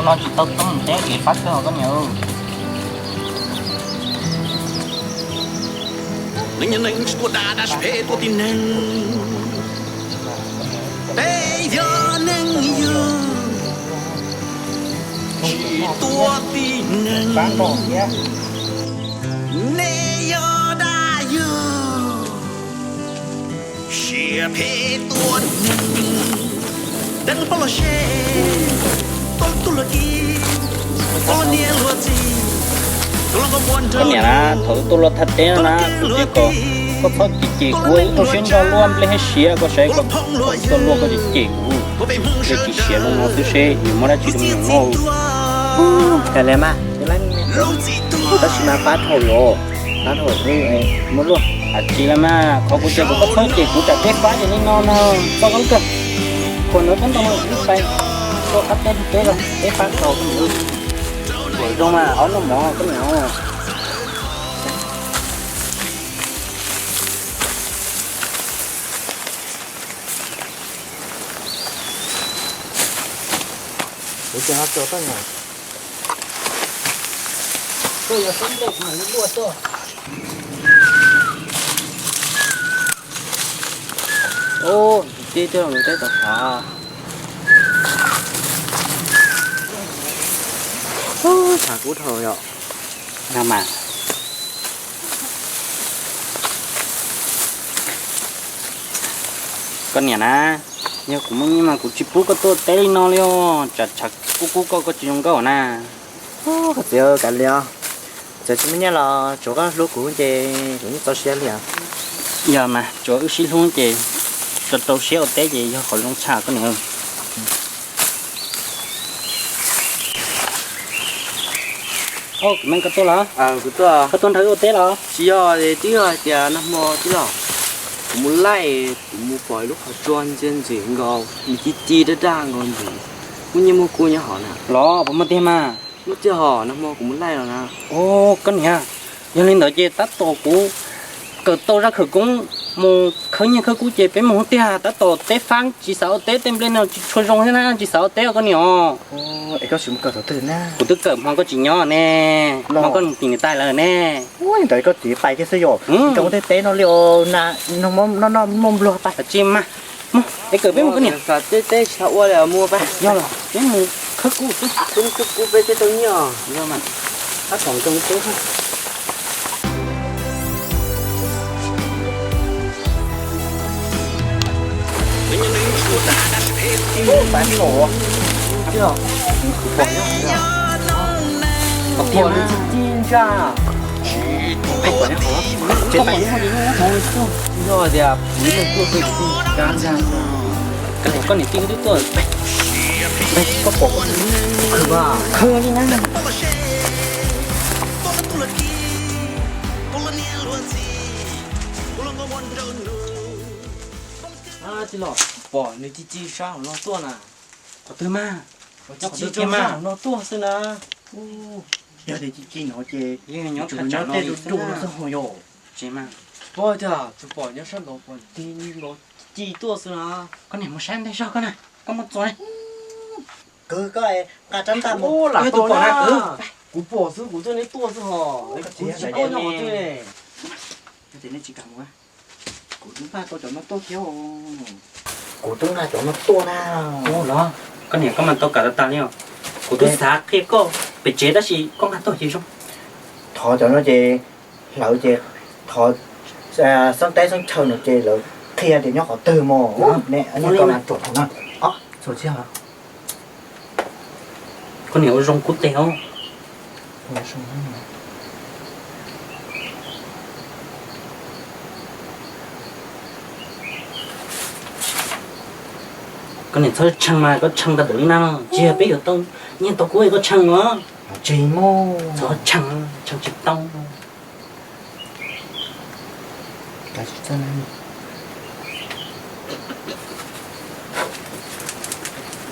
No tsis tau toob teb kev fab kawg os koj niam. Neeg yog neeg tsis tuaj dag, dag tsis phem tuaj tib neeg. Peb yog neeg yug tsis tuaj tib neeg. Nej yog dag yug siab phem tuaj neeg. Dab neeg poj los seb, tuaj luag kib, tuaj luag niam luag txiv, tuaj luag nkauj muam nraug nus, tuaj luag kev luag tij, tuaj luag kev luag tij. Koj niam na, thaum wb tuaj luag thaj teb no na, kuv tsis kom koj txhob cem cem kuv, wb tuaj siab ntso luaj nplej thiab siav, koj saib koj tuaj luag koj cem cem kuv, ces tsis siav no no xwb seb yuav muaj dab tsi rau me nyuam noj. Kav liam mas, tab sis mas pab dhau los, pab dhau muab luaj. Tsis li mas, qhov kuv cem kuv, koj txhob cem kuv, tsam peb fab ces li no no, txog koj kawg. Khuam ntawd koj ntoo no kuv pais rau qab teb rau peb los, peb fab tau. Khuam zoo mas, ob noj mov koj niam. Kuv tseem no tso koj niam. Koj yog xab nplej kuv mam li luaj tuaj. Ub, tib tib los teb tau sav. Tshav kub dhau yom. No mas. Koj niam na, yog kuv muaj nyiaj mas kuv tsis pub koj tuaj teb li no li os, tsam tshav kub kub koj, koj tsis zoo nkauj na. Koj txiv, kav liam, txawm tsis muaj nyiaj los tsuav koj hlub kuv ces kuv yeej txaus siab li os. Yog mas, tsuav wb sib hlub ces rau rau siab ua teb ces yog qhov zoo tshaj koj niam. Kuv me, koj tuaj los? Koj tuaj nrog wb ua teb los? Tsis yog, twb yog hais tias nag hmo tij laug, kuv mus laij, kuv mus pom ib lub qhov tsua ntxim ntxim nkaus, nws ci ci daj daj nkaus ntxiv, muaj nyiaj muaj kub nyob hauv na. Los puas muaj tiag mas? Muaj tiag hos, nag hmo kuv mus laij los na. Ub, koj niam, yog li ntawd ces tab tom kuv kawm tau zaj khawv koob mus khawb nyiaj khawb kub ces peb mus tiag, tab tom teb fab tsis xav ua teb, tej nplej no tsis tshua zoo thiab na, tsis xav ua teb os koj niam os. Es koj tsis mus kawm thaum twg na? Kuv twb kawm hmo koj tsis nyob ne, hmo koj mus tim niam tais lawm ne. Ntawd koj txiv pais kiag xwb yom, koj ua tej teb no li os, noj noj muaj npluag pais. Tsis mas, mus, es kawm peb mus koj niam. Xav teb teb tsis xav ua li, mus pais. Yog los peb mus khawb kub, khawb kub peb thiaj tau nyiaj. Yog mas, tab tom zoo teb. Yog tias kuv ib leeg tuaj pem kuv kab ntag, koj niam tij twb tuaj, koj pom koj khwv li na. Tij laug, pom nws ci ci sab hauv no tuaj na. Qhov twg mas? Ci ci sab hauv no tuaj xwb na. Yog tias ci ci no ces nyob tej ruj ruj no xwb ho yog. Tsis mas, pom tiag, tsuas pom nyob sab nraud pom tig nraud ci tuaj xwb na. Koj niam mus saib ntej zog koj na, koj mus txog ne. Kwv, koj nqa rab ntaj mus. Lam tus pom na kwv. Kuv pom xwb, kuv twb neb tuaj xwb hos. Kuv tsis paub nyob qhov twg ne. Yog tias nej tsis kam mus, kuv twb nqa tau cov no tuaj thiab. Kuv twb nqa cov no tuaj na. Ua los, koj niam koj mas tau kam tas tas li os. Kuv twb xav qhia koj pem tsev tab sis koj nqa tuaj ces zoo. Thov cov no ces hlawv ces thov xeeb teb xeeb chaw no ces lawv qhia tias nyob qhov twg mos. Ne, koj mas ruam no. Koj niam ua zoo kub teg os. Koj niam txhob tshee mas koj tshee tag npaum li na, tsis yog peb yuav tau nyiaj tau kub koj tshee os. Tsis muaj. Txhob tshee, tshee tsis tau.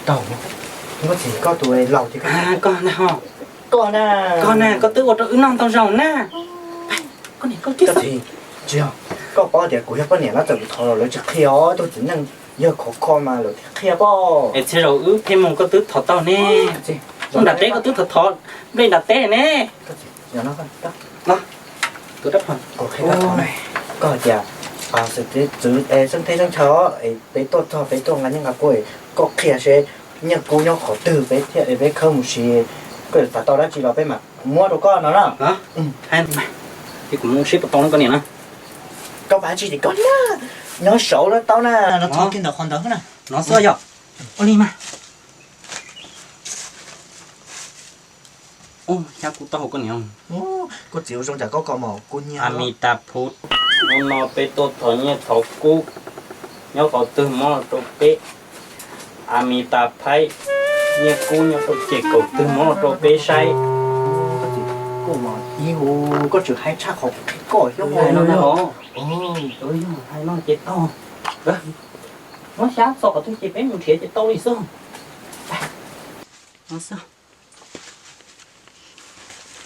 Tau, koj txiv koj tus laus ces koj na ho. Koj na, koj na, koj twb ua rau wb noj ntau zaus na. Koj niam koj txiv, tsis yog, koj paub tias kuv yog poj niam na, txawm kuv thov los lawv tsis qhia os, tus txiv neej yawg khov kho mas lawv thiaj qhia pom. Es txhia zaus wb pheej mus koj twb thov tau ne. Ub, nram teb koj twb thov thov nplej nram teb ne. Koj hais tias xeeb teb xeeb chaw es peb tuaj txog peb tuaj nqa nyiaj nqa kub, koj qhia seb nyiaj kub nyob qhov twg peb thiaj li peb khawb mus siv, koj yuav xav tau dab tsi los peb mam muab rau koj no na. Kuv mus seb puas tau koj niam na. Koj pab tsis tim koj niam, nyob saud no tau na. Los txog kiag ntawm qhov ntawd na. No xwb yog. Ua li mas. Ub, xyab kub taub hau koj niam. Koj txiv ua zoo tsam koj kos mos kub nyiag. Amitabh Phut, hnub no peb tuaj thov nyiaj thov kub, nyob qhov twg muab los rau peb. Amitabh Phaib, nyiaj kub nyob rau ces kaum twg muab los rau peb saib. Koj tsis hais tshaj qhov kuv qhia koj xwb. Hais no ces tau. Muab xyab txog qhov twg ces peb mus nrhiav ces tau li xwb.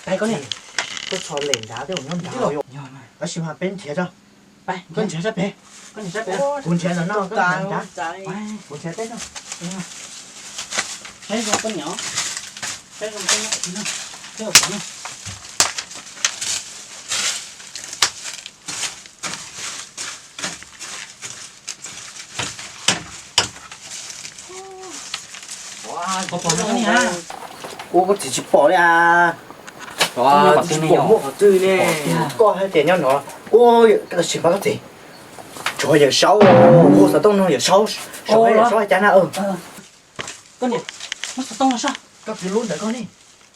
Pais koj niam, koj txhob lem nrad, tej zaum nyob nrad. Tab sis mas peb nrhiav tso. Koj nrhiav sab pem, koj nrhiav sab pem, kuv nrhiav ntawm no, koj nrhiav nrad. Kuv nrhiav teb no. Saib zoo koj niam, saib zoo koj niam, saib zoo koj niam. Ua koj txiv tsis pom li as. Tsis pom muaj qhov twg ne. Koj hais tias nyob no. Ua koj txiv, koj txiv, tsuav Yawm Saub, ua xov tooj no Yawm Saub, Yawm Saub hais cas na. Koj niam, muab xov tooj no saib. Koj kwv lub ntawd koj ne.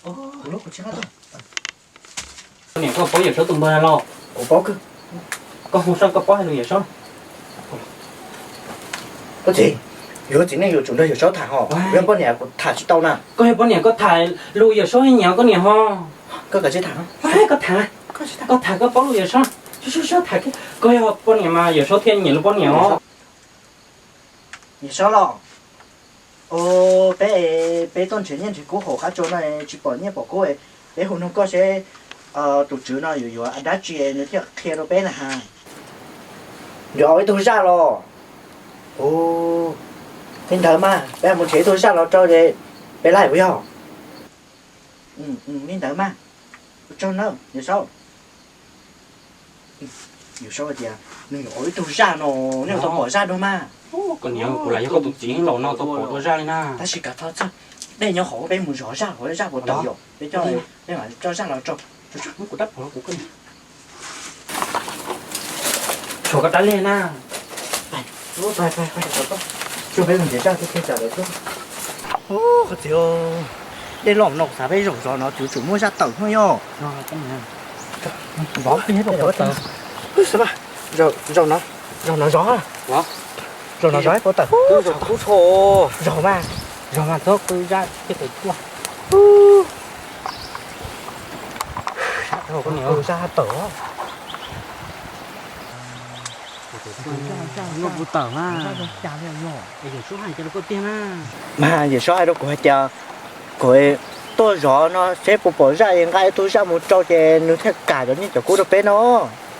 Kuv lub kuv tsis qab tuaj. Koj niam, koj paub Yawm Saub tus npawg los? Kuv paub kawg. Koj hu saib koj paub hais lus Yawm Saub. Koj txiv, yuav txiv neej yuav tsum nrog Yawm Saub tham hos, yog poj niam kuv tham tsis tau na. Koj yog poj niam koj tham lus Yawm Saub nyiam koj niam hos. Koj kav tsij tham. Koj tham, koj tham koj paub lus Yawm Saub. Koj yog poj niam mas Yawm Saub thiaj nyiam lub poj niam os. Yawm Saub los, peb, peb tuaj nrhiav nyiaj nrhiav kub hauv qab tsua no tsis pom nyiaj pom kub, peb hu nug koj seb tus tswv no yuav yuav dab tsi nws thiaj qhia rau peb na has. Yuav ib tug zaj los? Ua li ntawd mas peb mus nrhiav ib tug zaj los rau peb laij puas yog? Li ntawd mas, ua tsaug nawb Yawm Saub. Yawm Saub hais tias nws yuav ua ib tug zaj no, nej tau pom zaj dua mas. Koj niam, kuv lam yog koj tus txiv los no tau pom dua zaj li na. Tab sis kav txog dej nyob hauv, peb mus zov zaj hauv, zaj puas tawm yom, peb coj, peb mam coj zaj los rau. Kuv dab pom kuv koj niam. Tshuav koj dab liag na. Tsuag peb mus nrhiav zaj thiab thiaj cas lawv tuaj. Koj txiv, dej loj no kuv xav peb zaum zov no yuav tsum muaj zaj tawm hnub yog. Zaum no zov, zaum no zov puas tawm? Zaum mas, zaum mas txhob qw zaj thiaj tawm tuaj. Zaj tawm. Kuv tawm mas. Yawm Saub hais tias rau kuv hais tias kuv tuaj zov no seb puas pom zaj es nqa ib tug zaj mus rau ces nws thiaj kam cov nyiaj cov kub rau peb no.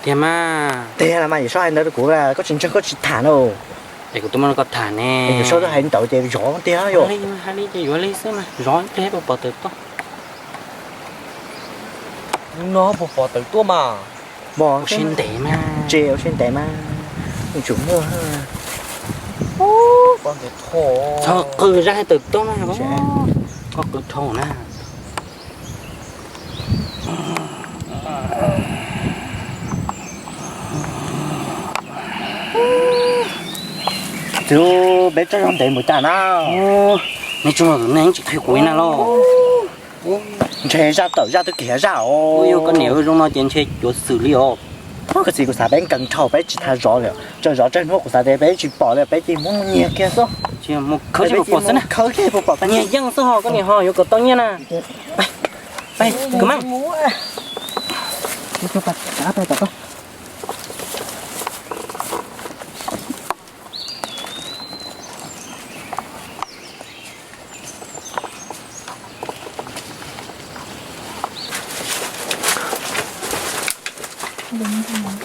Tiag mas. Tiag los mas, Yawm Saub hais ntawd rau kuv, koj tsis ntseeg koj tsis tham no. Es kuv twb muab koj tham ne. Yawm Saub twb hais ntawd ces zov tiag yom. Hais li ces yuav li xwb mas, zov ib pliag puas pom tawm tuaj. Hnub no puas pom tawm tuaj mas. Ua siab ntev mas. Tsev ua siab ntev mas. Yuav tsum muaj. Txhob qw zaj thiaj tawm tuaj mas. Koj qw dhau na. Txiv, peb tsaug zog ntev npaum cas na. Neb tsaug zog, nej tsis qhia kuv li na los. Ntshe zaj tawm zaj twb kiag zaj os. Yog koj niam zoo no ces ntshe cuav xwm li os. Koj txiv, kuv xav peb nkees dhau peb tsis tham zov li, tsaug zov tsawg hnub kuv xav tias peb tsis pom li peb cia li muab nyiag kiag xwb. Mus khawb seb puas pom xwb na. Khawb seb puas pom, nyiag yeej xwb ho koj niam ho yuav kom tau nyiaj na. Pais, kwv meej.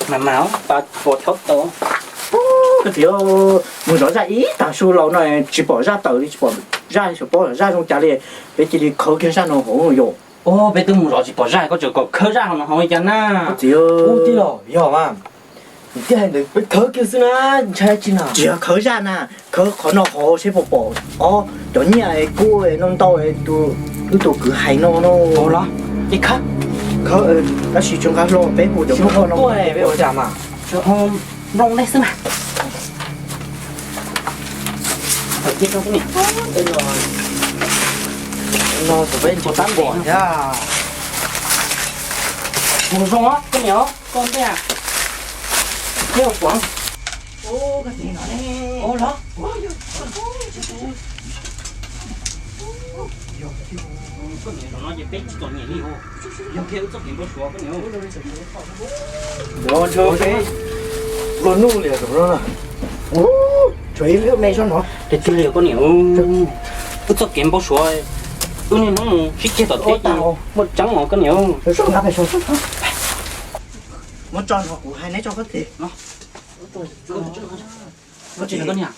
Mas mas, pas puas thaub tau. Koj txiv, mus zov zaj ib tag su los no tsis pom zaj tawm li, tsis pom Zaj xyov pob zaj zoo cas li, peb cia li khawb kiag zaj no hauv yom. Peb twb mus zov tsis pom zaj, koj tseem kom khawb zaj no hauv li cas na? Txiv, ua tij los yog mas, tiag hais ntawd peb khawb kiag xwb na, ntshai tsis na. Tsis yog khawb zaj na, khawb qhov no hauv seb puas pom ob cov nyiaj kub no ntau, tus kwv hais no no. Los, ces khawb, khawb, tab sis tsis nqa hlo, peb hu cov nplooj hlo no tuaj peb ua cas mas. Nplooj dej xwb mas. No tus peb tsis tab npom thiab. Mus zoo koj niam, koj ntej thiab kuv. Koj niam, no ces peb tsis txom nyem li. Yog kiag wb txoj kev npau suav koj niam. Nco nco peb luag nuj liam no, tshuav ib lub me zog no. Tes twg li koj niam, wb txoj kev npau suav, wb niaj hnub mus sib ceg tom teb, muaj tseeb os koj niam. Muab tso no kuv hais neb tso koj tes. Koj tsis koj niam.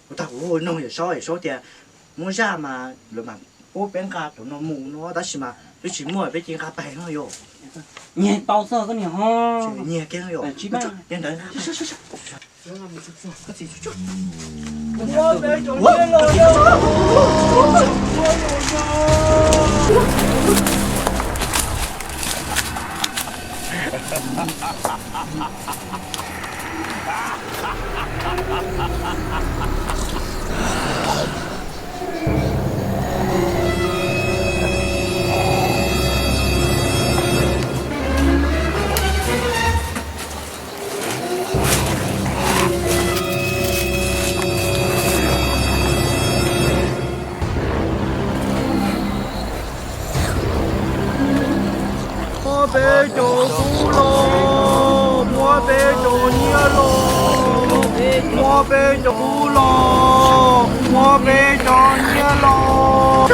Kuv tag kuv noog yawm saub, yawm saub tias muab zaj mas lawv mam pub peb nqa tus no mus no, tab sis mas twb tsis muaj, peb cia nqa pais no yom. Nyiag tau xwb koj niam ho. Nyiag kiag no yom. Ntawd. Muab peb cov kub los, muab peb cov nyiaj los, muab peb cov kub los, muab peb cov nyiaj los.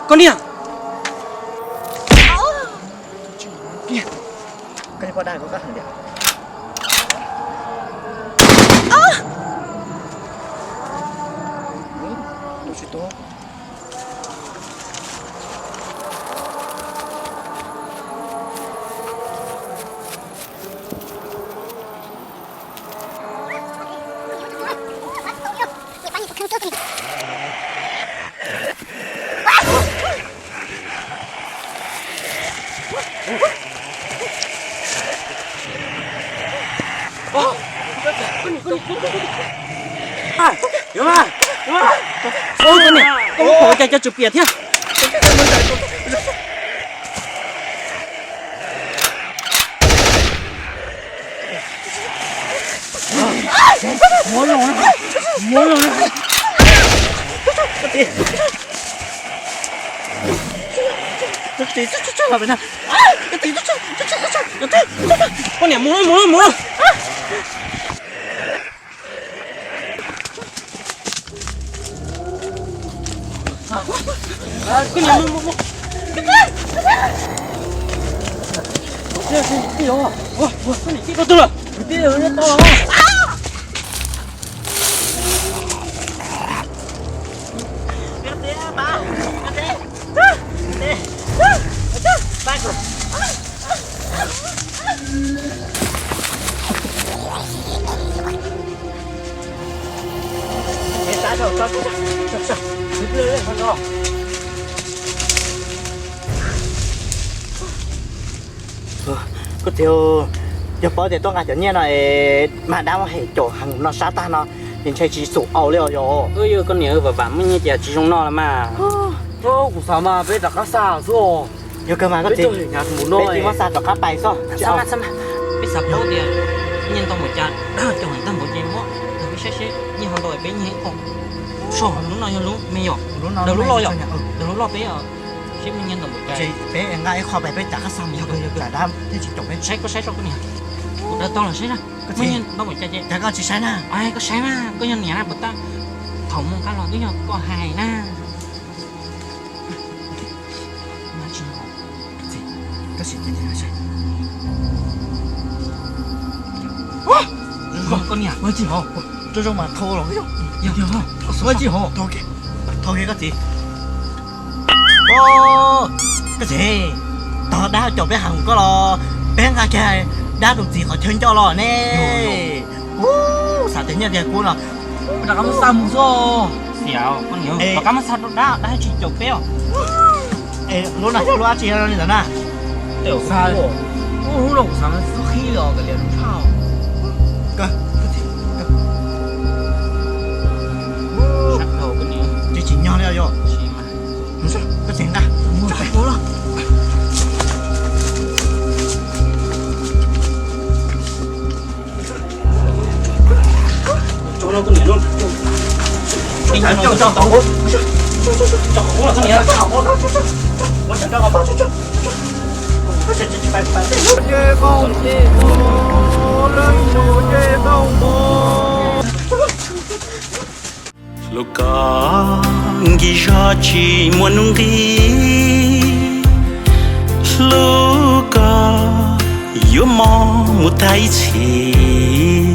Koj niam. Koj niam poj dag koj kab heev tiag. Tus tsis tuag. Ua cas cov tswv piam thiab. Muab los, muab los. Koj niam, mus, mus, mus. Koj niam, mus, mus, mus. Koj niam, tij koj tuag lawm. Txiv, yog paub tias tuaj nqa cov nyiaj no es mas dab muab hem caum heev no sab tag no, ces ntshe tsis xum au li os yog. Yog koj niam, vam vam muaj nyiaj ces tsis zoo noj los mas. Kuv xav mas peb rov qab xa xwb. Yog kawg mas koj txiv, peb tsis muab xa rov qab pais xwb. Peb xav paub tias nyiaj ntau npaum cas, caum heev tag npaum ces muab peb saib seb nyiaj ho ntau peb nyiag ib qho. Lub no yog lub me yom, daws lub loj yom, daws lub loj peb seb muaj nyiaj ntau npaum cas. Peb nqa ib qho pais peb rov qab xa mus, yog dab thiaj tsis caum peb. Saib, koj saib seb koj niam, kuv daws tau los saib na. Muaj nyiaj ntau npaum cas ces koj tsis saib na. Koj saib mas, koj yog niam na, puas tab thaum mus qab los twb yog koj hais na. Koj sim cia saib. Koj niam, ua tsis hov, zoo zoo mas thau los yog. Ua tsis hov, thau kiag koj txiv. Koj txiv, tog dab caum peb heev koj los peb nqa kiag dab tus txiv qhov chaw ncoj los ne. Xav tias nyiaj tiag kub no. Rov qab muab xa mus xwb. Xiam, koj niam, rov qab muab xa rau dab, dab tsis caum peb os. Lub no yog lub dab tsi li ntawd na? Lub no kuv xav xub qhib os, kav liam lub tshaj. Tsis tsim nyog li os. Koj txiv nqa. Hlub koj nkim zog tsis muaj hnub nqis, hlub koj yuav mob mus tag ib txhis.